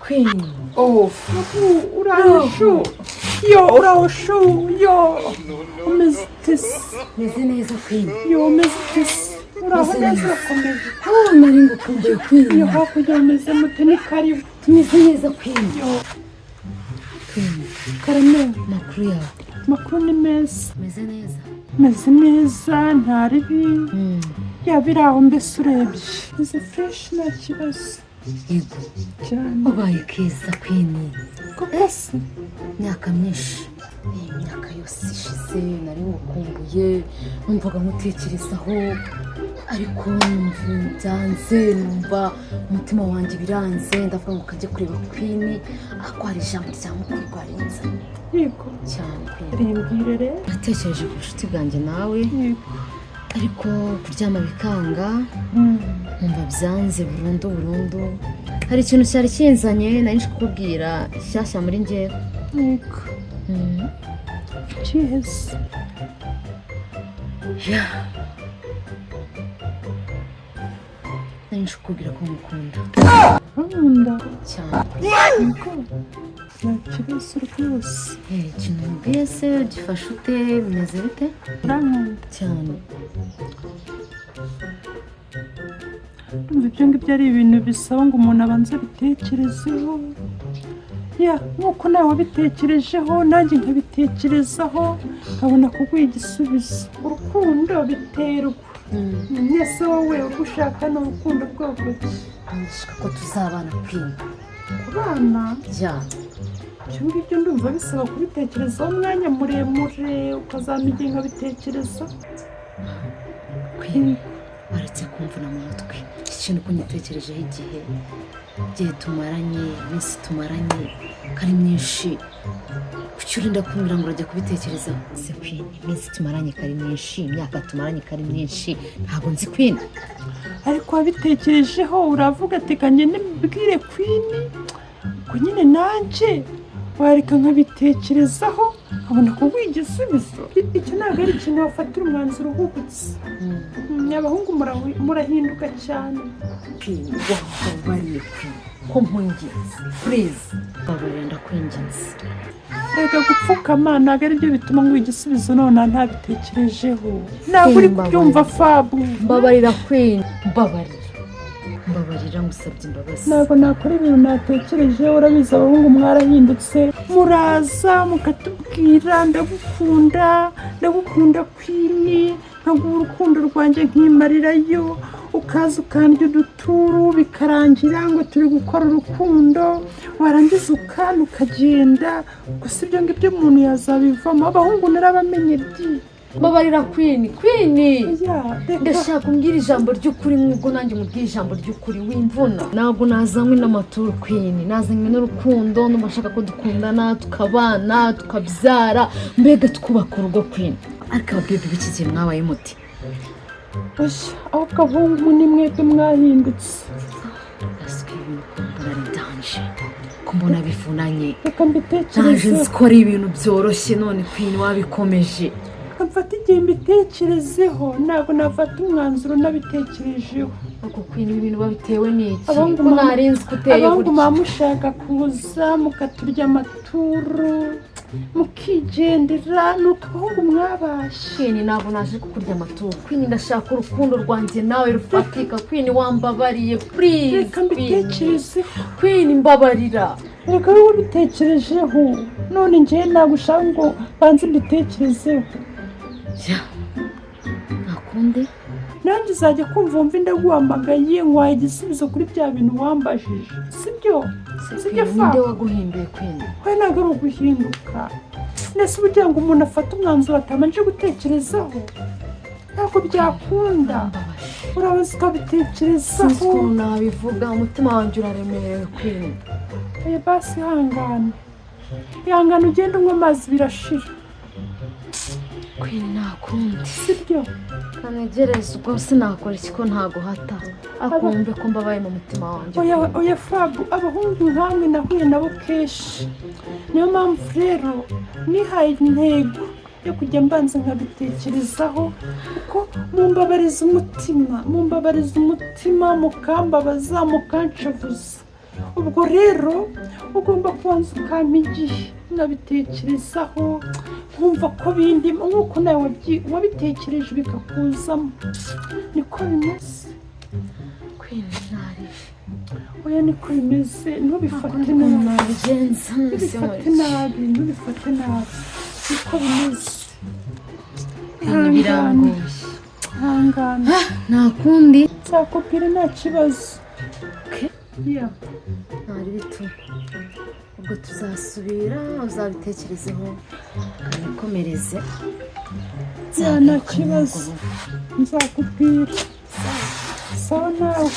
Queen. Oh, Fabu, uraho shu? Yo, uraho shu? Yo, umeze ute se? Meze neza, Queen. Yo, umeze ute se? Uraho Meze neza? neza. Urakomeye? Oh, nari ngukumbuye, Queen. Yo, hakurya umeze mute? Ni karibu. Tumeze neza, Queen. Yo. Queen. Karame. Makuru yawe? Amakuru ni meza. Meze neza. Meze neza, nta ribi. Yaba iri aho mbese, urebye meze fresh, nta kibazo. Yego. Cyane. Ubaye keza, Queen. Koko se? Imyaka myinshi, iyi myaka yose ishize nari ngukumbuye, numvaga nkutekerezaho, ariko numva byanze, numva umutima wanjye biranze. Ndavuga ngo kajye kureba Queen, ariko hari ijambo rya mukuru rwarenze. Cyane, Queen. Rimbwire rero. Natekereje ku bucuti bwanjye nawe, ariko kuryama bikanga, nkumva byanze burundu burundu. Hari ikintu cyari kinzanye, nari nje kukubwira shyashya muri njyewe. Yego. Cheers. Yeah. Nari nje kukubwira ko ngukunda. Nkunda? Cyane. Yego, nta kibazo rwose. Ikintu mubwiye se gifashe ute? Bimeze bite? Urankunda? Cyane. Ndumva ibyo ngibyo ari ibintu bisaba ngo umuntu abanze abitekerezeho, ya nk'uko nawe wabitekerejeho, nanjye nkabitekerezaho, nkabona kuguha igisubizo. Urukundo biterwa. Mwese wowe urwo ushaka ni urukundo bwoko ki? Ndashaka ko tuzabana, Queen. Kubana? Ya. Ibyo ngibyo ndumva bisaba kubitekerezaho umwanya muremure, ukazampa igihe nkabitekereza. Queen, waretse kumvuna mu mutwe? Iki kintu ko ngitekerejeho igihe tumaranye, iminsi tumaranye ko ari myinshi, kuki urinda kumbwira ngo urajya kubitekerezaho se, Queen? Iminsi tumaranye ko ari myinshi, imyaka tumaranye ko ari myinshi, ntabwo nzi Queen? Ariko wabitekerejeho, uravuga ati kangende mbwire Queen. Ubwo nyine nanjye wareka nkabitekerezaho, nkabona kuguha igisubizo. Icyo ntabwo ari ikintu wafatira umwanzuro uhubutse. Abahungu murahinduka cyane. Queen, wambabariye, Queen, ko nkwinginze? Please, mbabarira, ndakwinginze. Reka, gupfukama ntabwo ari byo bituma nguha igisubizo none ntabitekerejeho. Ntabwo uri kubyumva, Fabu. Mbabarira, Queen, mbabarira, mbabarira, ngusabye imbabazi. Ntabwo nakora ibintu natekerejeho. Urabizi, abahungu mwarahindutse, muraza mukatubwira "Ndagukunda, ndagukunda, Queen," nkaguha urukundo rwanjye nkimarirayo, ukaza ukandya uduturu, bikarangira ngo turi gukora urukundo, warangiza ukana ukagenda. Gusa ibyo ngibyo umuntu yazabivamo. Abahungu narabamenye di. Mbabarira, Queen, Queen. Ya, reka. Ndashaka umbwira ijambo ry'ukuri nk'ubwo nanjye umubwira ijambo ry'ukuri, wimvuna. Ntabwo nazanywe n'amaturu, Queen, nazanywe n'urukundo. Numva nshaka ko dukundana, tukabana, tukabyara, mbega twubaka urugo, Queen. Ariko ababyeyi b'iki gihe mwabaye muti? Oya, ahubwo abahungu ni mwebwe mwahindutse. Asuka ibintu ko mbona ari danger, ko mbona bivunanye. Reka Naje mbitekerezeho. nzi ko ari ibintu byoroshye, none Queen wabikomeje. Reka mfate igihe mbitekerezeho, ntabwo nafata umwanzuro nabitekerejeho. Ariko Queen, ibi bintu babitewe n'iki? Abahungu Ko nari nzi ko uteye abahungu gutya. muba mushaka kuza mukaturya amaturu mukigendera, nuko abahungu mwabaye. Queen, ntabwo naje kukurya amaturu, Queen. Ndashaka urukundo rwanjye nawe rufatika, Queen. Wambabariye, please? Reka mbitekerezeho. Queen, mbabarira. Reka, wowe ubitekerejeho none, njyewe ntabwo ushaka ngo banze mbitekerezeho. Ya, ntakundi. Nanjye uzajya kumva wumva ndaguhamagaye, nkwaye igisubizo kuri bya bintu wambajije, sibyo? Sibyo, fa? Ninde waguhinduye, Queen? We, ntabwo ari uguhinduka. Ndetse uba ugira ngo umuntu afate umwanzuro atabanje gutekerezaho? Ntabwo byakunda. Mbabaje. Urabaza Sinzi ukabitekerezaho. ukuntu nabivuga, umutima wanjye uraremerewe, Queen. Oya, basi ihangane, ihangane, ugende unywa amazi, birashira. Queen, ntakundi. Sibyo? Kanegereze ubwo, sinakora iki ko ntaguhata, ariko wumve ko mbabaye mu mutima wanjye. Oya, oya, Fabu, abahungu nkamwe nahuye nabo kenshi. Niyo mpamvu rero nihaye intego. yo kujya mbanza nkabitekerezaho, kuko mumbabariza umutima, mumbabariza umutima, mukambabaza, mukanshavuza. Ubwo rero ugomba kubanza ukampa igihe nkabitekerezaho, nkumva ko bindimo nk'uko nawe wabitekereje bikakuzamo. Niko bimeze. Queen, ntaribi. Oya, niko bimeze, ntubifate Ntabwo nabi. nabigenza. Ntubifate nabi, ntubifate nabi, niko bimeze. Queen, birangoye. Ihangane. Nta kundi. Nzakubwira, nta kibazo. Okay. Yeah. Ntari bito. Ubwo tuzasubira, uzabitekerezeho, kanikomereze. Yeah, nta kibazo, nzakubwira. Sawa nawe.